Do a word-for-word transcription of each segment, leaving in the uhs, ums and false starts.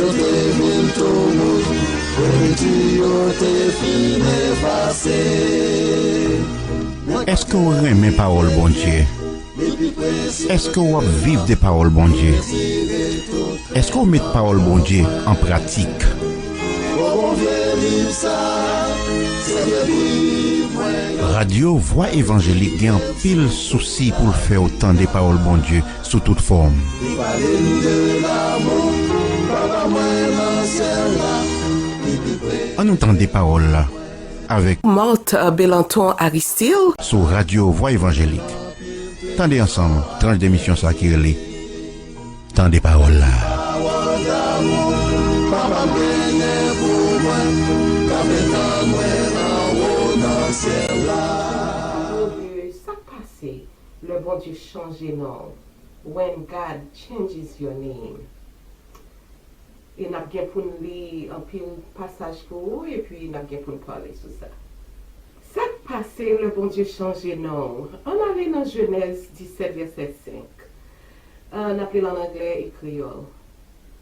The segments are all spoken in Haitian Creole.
Te vin tou wouj, pwenti yo te fin efase. Èske w renmen pawòl Bondye? Èske w ap viv de pawòl Bondye? Èske w met pawòl Bondye an pratik? Bon vye liv sa, se vye liv mwen. Radyo Vwa Evanjelik gen anpil sousi pou l fè w tande pawòl Bondye sou tout fòm. Li pale nou de lanmou Papa mwen nan syèl la, li pi pre. Ann nou tande pawòl la avèk Marthe Belanton Aristil sou Radyo Vwa Evanjelik. Tande ansanm tranch de emisyon sa ki rele Tande pawòl la. Pawòl lanmou Papa m genyen pou mwen, k ap etann mwen anwo nan syèl la. Bondye, sa k pase lè Bondye chanje non w? When God changes your name. E n ap gen pou n li anpil pasaj pou ou, epi n ap gen pou n pale sou sa. Sa k pase lè Bondye chanje non w? Ann ale nan Jenèz disèt, vèsè senk. Ah, n ap li l ann anglè e kreyòl.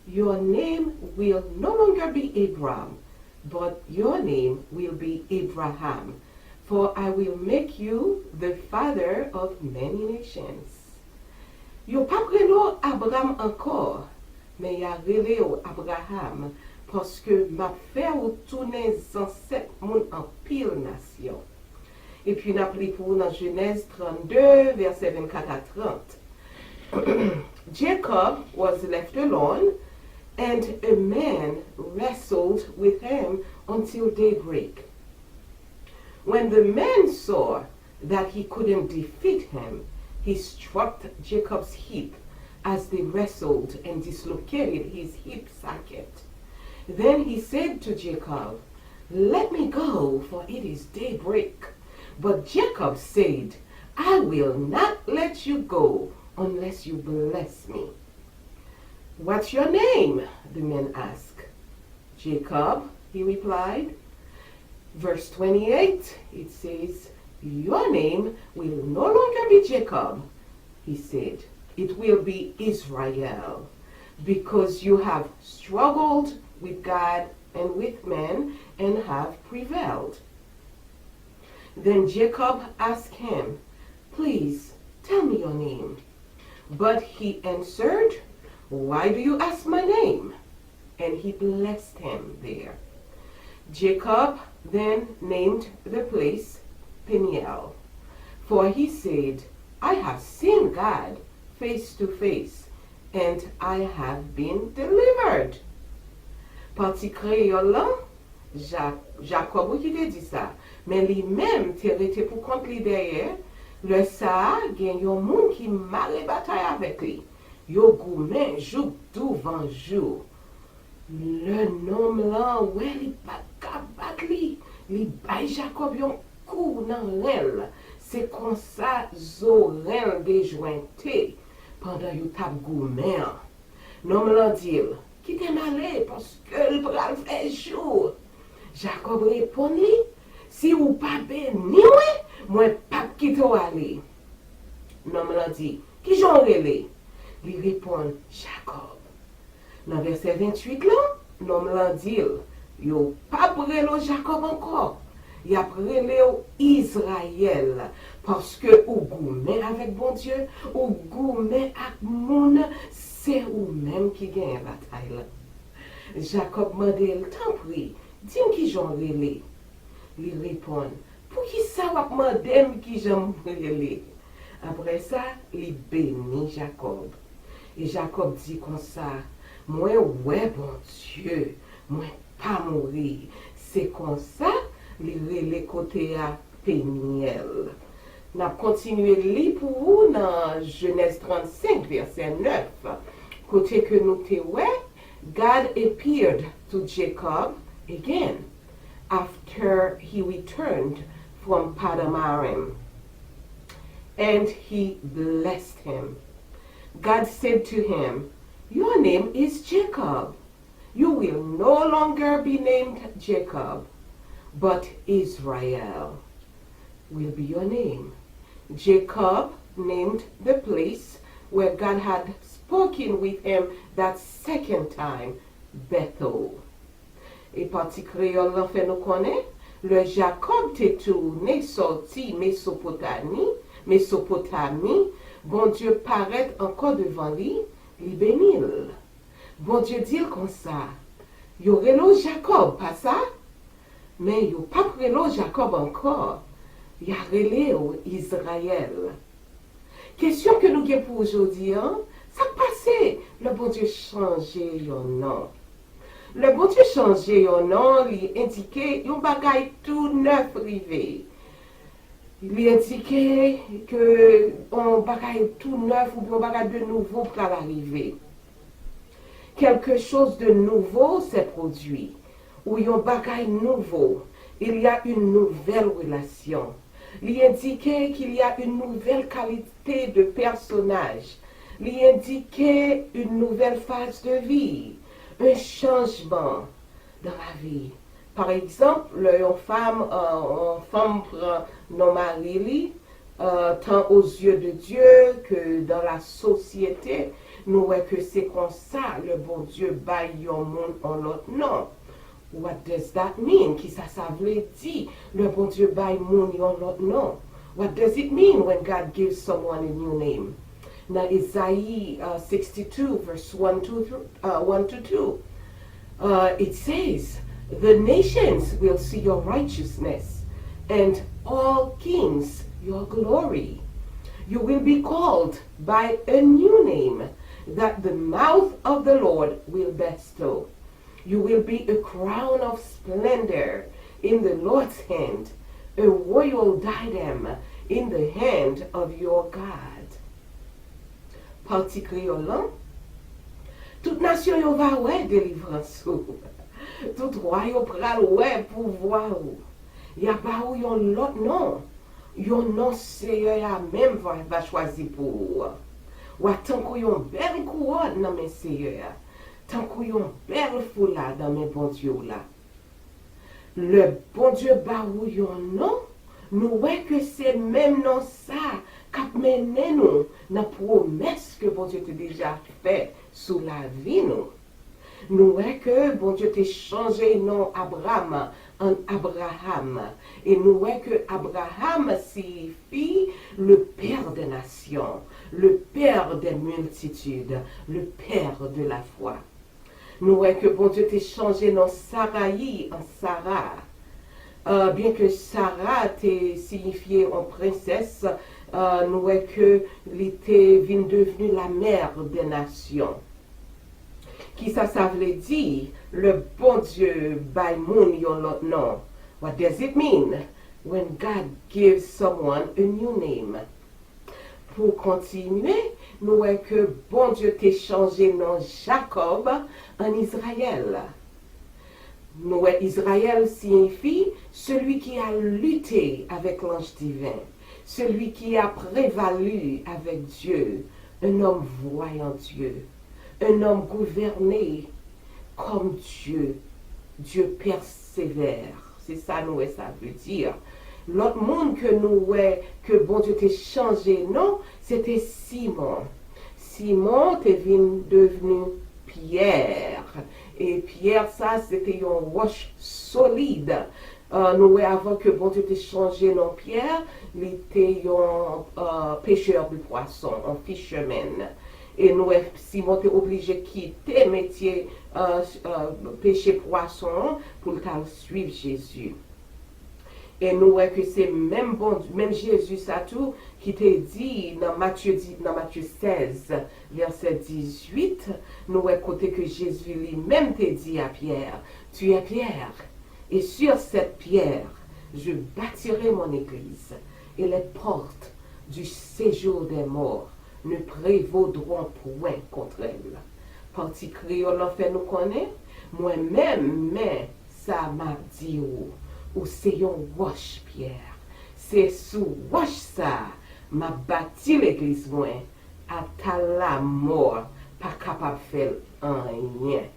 Your name will no longer be Abram, but your name will be Abraham, for I will make you the father of many nations. Yo p ap rele w Abram ankò, men y a rele w Abraham, paske m ap fè w tounen zansèt moun anpil nasyon. Epi n ap li pou ou nan Jenèz trannde, vèsè vennkat a trant. Jacob was left alone, and a man wrestled with him until daybreak. When the man saw that he couldn't defeat him, he struck Jacob's hip as they wrestled and dislocated his hip socket. Then he said to Jacob, "Let me go, for it is daybreak." But Jacob said, "I will not let you go unless you bless me." "What's your name?" the man asked. "Jacob," he replied. Verse twenty-eight, it says, "Your name will no longer be Jacob," he said. "It will be Israel, because you have struggled with God and with men and have prevailed." Then Jacob asked him, "Please tell me your name." But he answered, "Why do you ask my name?" And he blessed him there. Jacob then named the place Peniel, for he said, "I have seen God face to face, and I have been delivered." Pati kreyòl lan, Ja-, Jakòb wi ki te di sa, men li menm te rete pou kont li dèyè. Lè sa a, gen yon moun ki mare batay avèk li. Yo goumen jouk douvanjou. Lè nonm lan wè li pa t ka bat li, li bay Jakòb yon kou nan ren l. Se konsa zo ren l dejwente pandan yo t ap goumen an. Nonm lan di l, "Kite m ale, paske l pral fè jou." Jakòb reponn li, "Si w pa beni mwen, mwen p ap kite w ale." Nonm lan di, "Kijan w rele?" Li reponn, "Jakòb." Nan vèsè venntuit lan, nonm lan di l, "Yo p ap rele w Jakòb ankò. Y ap rele w Izrayèl, paske ou goumen avèk Bondye, ou goumen ak moun, se ou menm ki genyen batay lan." Jakòb mande l, "Tanpri, di m kijan w rele." Li reponn, "Poukisa w ap mande m kijan m rele?" Apre sa, li beni Jakòb. E Jakòb di konsa, "Mwen wè Bondye, mwen pa mouri." Se konsa, li rele kote a Penièl. N ap kontinye li pou ou nan Jenèz trannsenk, vèsè nèf, kote ke nou te wè, "God appeared to Jacob again after he returned from Padanaram, and he blessed him. God said to him, 'Your name is Jacob. You will no longer be named Jacob, but Israel will be your name.'" Jacob named the place where God had spoken with him that second time Bethel. E pati kreyòl lan fè nou konnen, lè Jakòb te tounen sòti Mesopotami, Mesopotami, Bondye parèt ankò devan li, li beni l. Bondye di l konsa, yo rele w Jakòb, pa sa? Men yo p ap rele w Jakòb ankò, y a rele w Izrayèl. Kesyon ke nou gen pou w jodi a, sa k pase lè Bondye chanje yon non? Lè Bondye chanje yon non, li endike yon bagay tou nèf rive. Li endike ke yon bagay tou nèf oubyen yon bagay de nouvo pral arive. Quelque chose de nouveau s'est produit, ou yon bagay nouvo, il y a une nouvelle relation. Li endike qu'il y a une nouvelle qualité de personnage. Li endike une nouvelle phase de vie, un changement dans la vie. Pa egzanp, lè yon fanm, euh, yon fanm pran non mari li, euh, tant aux yeux de Dieu que dans la société, nou wè ke se konsa lè Bondye bay yon moun yon lòt non. What does that mean? Kisa sa vle di lè Bondye bay moun yon lòt non? What does it mean when God gives someone a new name? Nan Ezayi uh, sixty-two, verse one to, uh, one to two, uh, it says, "The nations will see your righteousness, and all kings your glory. You will be called by a new name that the mouth of the Lord will bestow. You will be a crown of splendor in the Lord's hand, a royal diadem in the hand of your God." Pati kreyòl lan. Tout nasyon yo va wè delivrans ou. Tout wa yo pral wè pouvwa ou. Y a ba ou yon lòt non. Yon non Seyè a menm va, va chwazi pou ou. W a tankou yon bèl kouwòn nan men Seyè a, tankou yon bèl foula nan men Bondye w la. Lè Bondye ba ou yon non, nou wè ke se menm non sa k ap mennen nou nan pwomès ke Bondye te deja fè sou lavi nou. Nou wè ke Bondye te chanje non Abram an Abraham. E nou wè ke Abraham siyifi le père des nations, le père des multitudes, le père de la foi. Nou wè ke Bondye te chanje non Sarayi an Sara. Euh, byenke Sara te siyifye yon prensès, euh, nou wè ke li te vin devni la mère des nations. Kisa sa vle di lè Bondye bay moun yon lòt non? What does it mean when God gives someone a new name? Pou kontinye, nou wè ke Bondye te chanje non Jakòb an Izrayèl. Nou wè Izrayèl siyifi celui qui a lutté avec l'ange divin, celui qui a prévalu avec Dieu, un homme voyant Dieu, un homme gouverné comme Dieu, Dieu persévère. Se sa nou wè sa vle di. Lòt moun ke nou wè ke Bondye te chanje non, se te Simon. Simon te vin devni Pyè. E Pyè sa, se te yon wòch solid. Euh, nou wè avan ke Bondye te chanje non Pyè, li te yon euh, pêcheur de poisson, yon fisherman. E nou wè Simon te oblije kite metye euh, euh, peche pwason an pou l t al swiv Jezi. E nou wè ke se menm Bondye, menm Jezi sa tou ki te di nan Matye, di- nan Matye sèz, vèsè dizuit, nou wè kote ke Jezi li menm te di a Pyè, Tu es Pierre, et sur cette pierre, je bâtirai mon église, et les portes du séjour des morts ne prévaudront point contre elle. Pati kreyòl lan fè nou konnen, mwen menm, men sa m ap di ou, ou se yon wòch, Pyè. Se sou wòch sa a m ap bati legliz mwen, ata lamò pa kapab fè l anyen.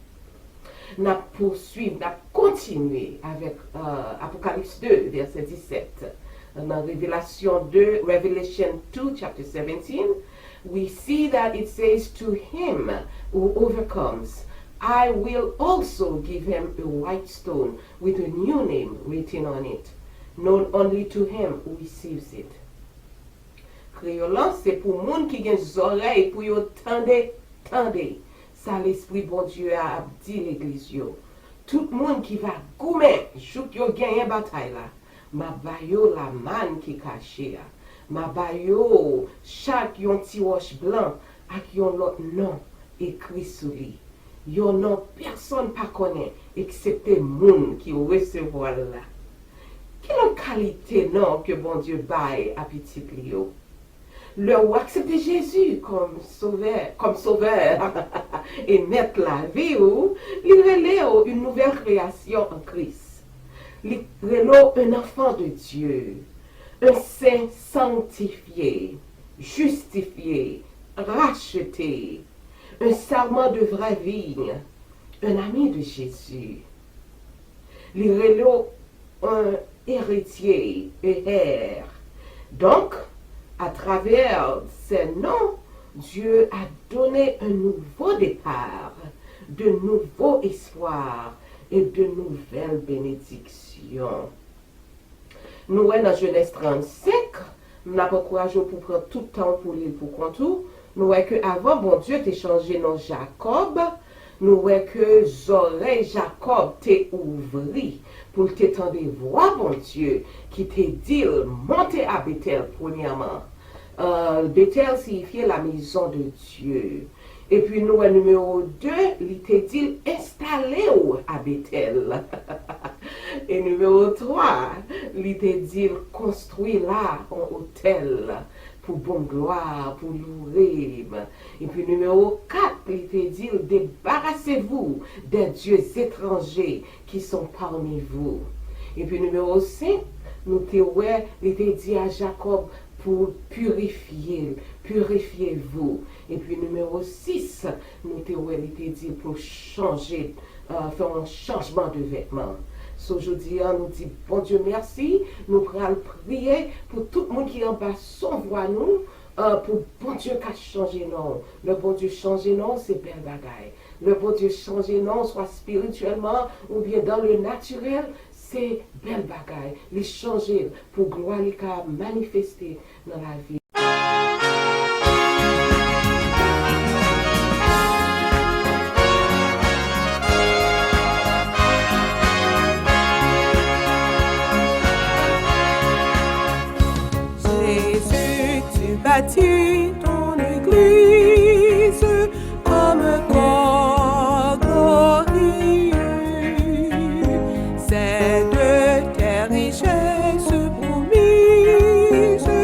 N ap pouswiv, n ap kontinye avèk euh, Apokalips de, vèsè disèt. Nan Revelasyon de, Revelation two, chapter seventeen, we see that it says, "To him who overcomes, I will also give him a white stone with a new name written on it, known only to him who receives it. Kreyòl lan, se pou moun ki gen zòrèy pou yo tande, tande sa Lespri Bondye a ap di legliz yo. Tout moun ki va goumen jouk yo genyen batay la, m ap ba yo lamann ki kache a. M ap ba yo chak yon ti wòch blan ak yon lòt non ekri sou li. Yon non pèsonn pa konnen eksepte moun ki resevwa l la. Ki lòt kalite non ke Bondye bay a pitit li yo? Lè ou aksepte Jezi kòm sovè, kòm sovè e mèt lavi ou, li rele w yon nouvèl kreyasyon an Kris. Li rele w un enfant de Dieu, un saint sanctifié, justifié, racheté, un serment de vraie vie, un ami de Jésus. Li rele w un héritier, un heir. Donc, à travers ces noms, Dieu a donné un nouveau départ, de nouveaux espoirs et de nouvelles bénédictions. Nou wè nan Jenèz trannsenk, m ap ankouraje w pou pran tout tan w pou li l pou kont ou. Nou wè ke avan Bondye te chanje non Jakòb, nou wè ke zòrèy Jakòb te ouvri pou l te tande vwa Bondye ki te di l monte a Betèl premyèman. Euh, Betèl siyifye la maison de Dieu. Epi nou wè nimewo de, li te di l enstale w a Betèl. E nimewo twa, li te di l konstwi la yon otèl pou bon glwa, pou loure m. Epi nimewo kat, li te di l débarrassez-vous des dieux étrangers qui sont parmi vous. Epi nimewo senk, nou te wè, li te di a Jakòb pou pirifye l, purifiez-vous. Epi nimewo sis, nou te wè li te di l pou chanje, euh, fè yon chanjman de vètman. So, jodi a, nou di Bondye mèsi, nou pral priye pou tout moun ki anba son vwa nou, euh, pou Bondye ka chanje non w. Lè Bondye chanje non w, se bèl bagay. Lè Bondye chanje non w, swa espirityèlman oubyen dans le naturel, se bèl bagay. Li chanje l pou glwa li ka manifeste nan lavi. Jésus, tu bâtis ton église comme un corps glorieux. C'est de tes richesses promises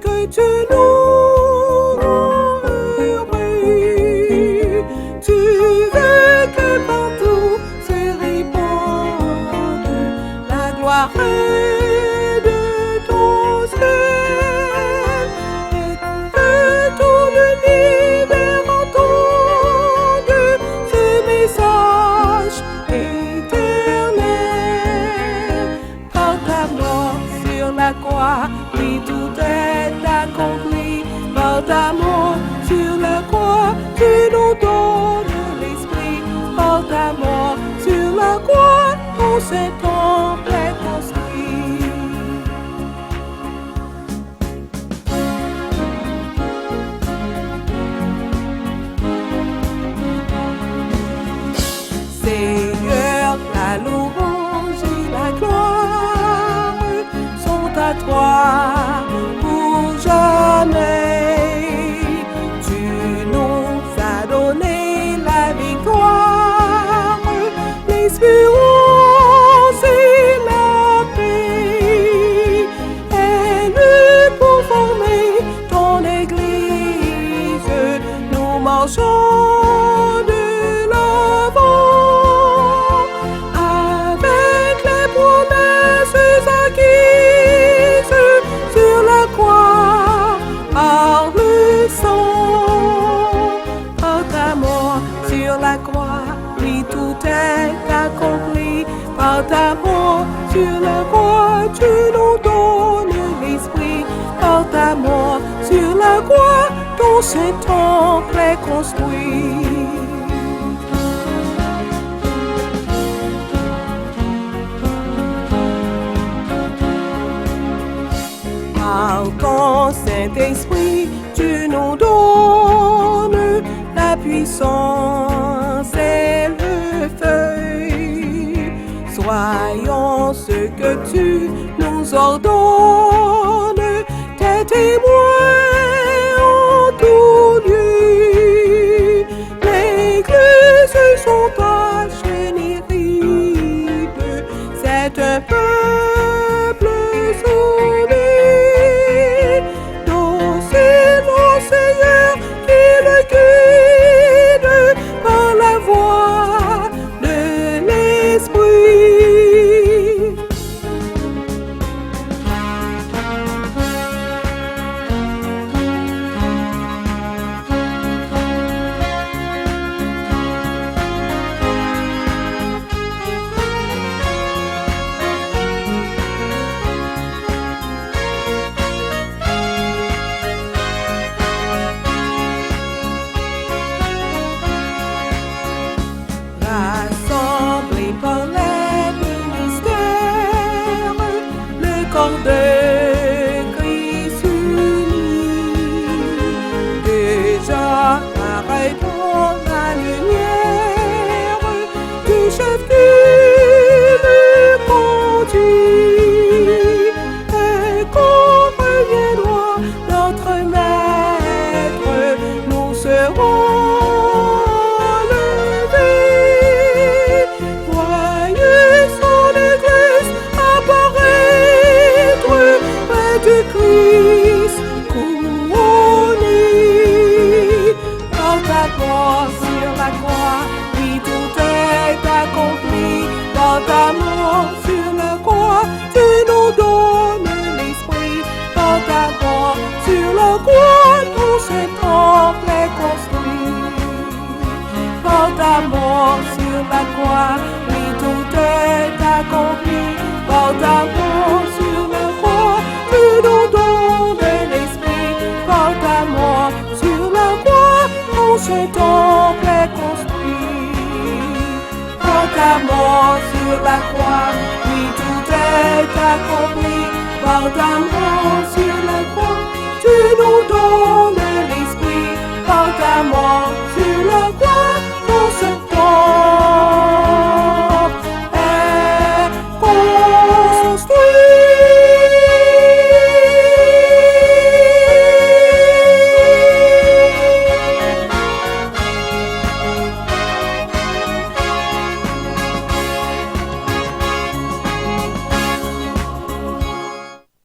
que tu nous rends heureux. Tu veux que partout se répande la gloire de ton ciel, et que tout l'univers entende ce message éternel. Par ta mort sur la croix, oui, tout est accompli. Par ta mort sur la croix, tu nous donnes l'esprit. Par ta mort sur la croix, ton saint temple est construit. Seigneur, la louange et la gloire sont à toi pour jamais. Tu nous as donné la victoire, l'espérance et la paix. Et nous pour former ton église, nous marchons de l'avant avec les promesses acquises sur la croix par le sang. Par ta mort sur la croix, oui, tout est accompli. Par ta mort sur la croix, tu nous donnes l'esprit. Par ta mort sur la croix, ton saint temple est construit. Ton Saint-Esprit, tu nous donnes la puissance et le feu. Soyons ce que tu nous ordonnes, tes témoins en tout lieu. L'Église sans tache ni ride, c'est un peuple sauvé. Docile au Seigneur qui le guide par la voie de l'Esprit. Rassemblés par les ministères, le corps de Christ uni, déjà arrêtons la lumière du chef qui nous conduit. Et comme il doit notre maître, nous serons levés. Voyez son église apparaître près du Christ couronné. Par ta mort sur la croix, oui, tout est accompli. Par ta mort sur la croix, tu nous donnes l'esprit. Par ta mort sur la croix, ton Saint temple est construit. Par ta mort sur la croix, oui, tout est accompli. Par ta mort sur la croix, tu nous donnes l'esprit. Par ta mort sur la croix, ton Saint temple est construit. Par ta mort sur la croix, oui, tout est accompli. Par ta mort